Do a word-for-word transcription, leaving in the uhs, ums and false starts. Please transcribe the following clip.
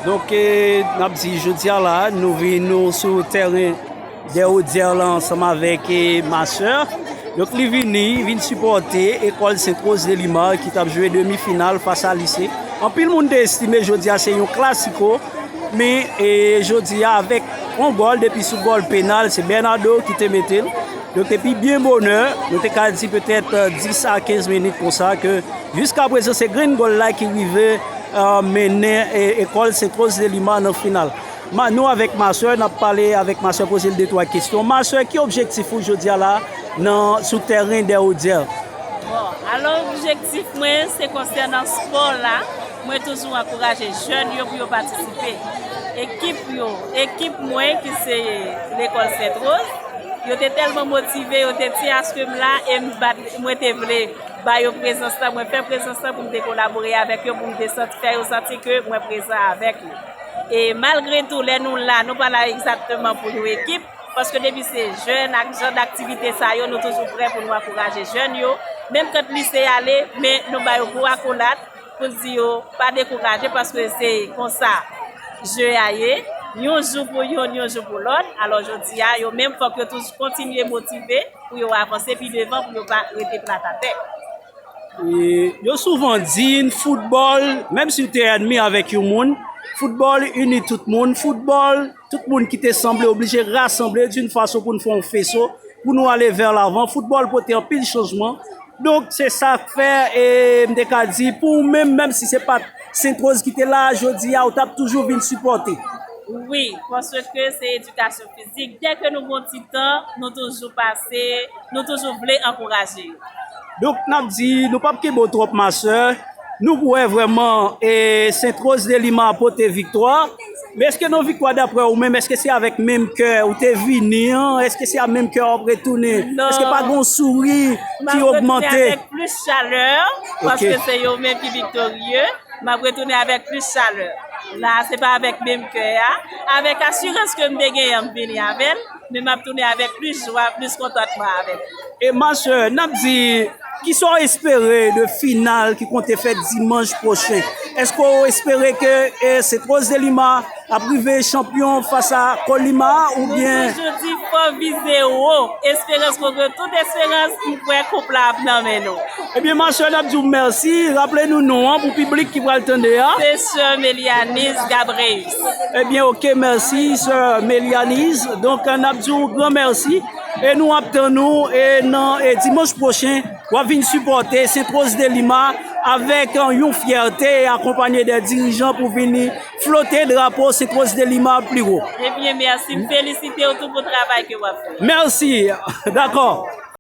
Donk, eh, n ap di jodi a la, nou vin nou sou tèren Dèwodyè la ansanm avèk, eh, Masè. Donk, li vini, vin sipòte ekòl Sent Woz de Lima ki t ap jwe demi final fas a Lise. Anpil moun te estime jodi a se yon klasiko, men, eh, jodi a avèk yon gòl depi sou gòl penal, se Bernardo ki te mete l. Donk, depi byen bonè, nou te ka di petèt, eh, dis a kenz minit konsa ke jiska prezan se grenn gòl la ki rive, eh, mennen, eh, ekòl Sent Woz de Lima nan final. Ma, nou avèk Masè, n ap pale avèk Masè, poze l de twa kesyon. Masè, ki objektif ou jodi a la nan, sou tèren Dèwodyè? Bon, alò, objektif mwen, se konsènan spò la. Mwen toujou ankouraje jèn yo pou yo patisipe. Ekip yo, ekip mwen ki se lekòl Sent Woz, yo te tèlman motive, yo te tye aske m la, e m bat, mwen te vle ba yo prezans lan, mwen fè prezans lan pou m te kolabore avèk yo, pou m te santi, fè yo santi ke mwen prezan avèk yo. E malgre tou, lè nou la, nou pa la egzakteman pou yon ekip, paske depi se jèn ak jan d aktivite sa yo, nou toujou prè pou nou ankouraje jèn yo. Menm kan lise ale, men nou ba yo gwo akolad pou n di yo pa dekouraje, paske se konsa je a ye. Yon jou pou youn, yon jou pou lòt. Alò, jodi a, yo menm, fòk yo toujou kontinye motive pou yo avanse pi devan, pou yo pa rete plat atè. E, yo souvan di n, foutbòl, menm si w te ènmi avèk yon moun, foutbòl ini tout moun. Foutbòl, tout moun ki te sanble oblije rasanble d'une façon pou n fè yon feso, pou nou ale vè lavan. Foutbòl pote anpil chanjman. Donk, se sa k fè, e, m te ka di, pou ou menm, menm si se pa t Sent Woz ki te la, jodi a, ou t ap toujou vin sipòte. Wi, paske se edikasyon fizik. Dèke nou gon ti tan, nou toujou pase, nou toujou vle ankouraje yo. Donk, n ap di, nou p ap kenbe w twòp, Masè. Nou wè vrèman, e, Sent Woz de Lima pote viktwa. Men èske nan viktwa, daprè ou menm, èske se avèk menm kè ou te vini an? Èske se a menm kè w ap retounen? Non. Èske pa gen yon souri ki ogmante? M ap retounen avèk plis chalè, paske se yo menm ki viktorye. M ap retounen avèk plis chalè. La, se pa avèk menm kè a. Avèk asirans ke m te genyen an, m vini avè l, men m ap tounen avèk plis jwa, plis kontantman avè l. E Masè, n ap di, kisa w espere de final ki konte fèt dimanch pwochen? Èske w espere ke, e, Sent Woz de Lima ap rive chanpyon fas a Kolima, oubyen? Nou toujou di fò vize wo. Esperans kontre tout esperans, m kwè koup la ap nan men nou. Ebyen, Masè, n ap di w mèsi. Raple nou non an pou piblik ki pral tande a. Se Sè Melianise Gabreus. Ebyen, oke, mèsi, Sè Melianise. Donk, n ap di w gran mèsi. E nou ap tann ou, e nan, e dimanch pwochen, w ap vin sipòte Sent Woz de Lima avèk, e, yon fyète e akonpanye de dirijan pou vini flote drapo Sent Woz de Lima pli wo. Ebyen, mèsi. M felisite w tou pou travay ke w ap fè. Mèsi. Dakò.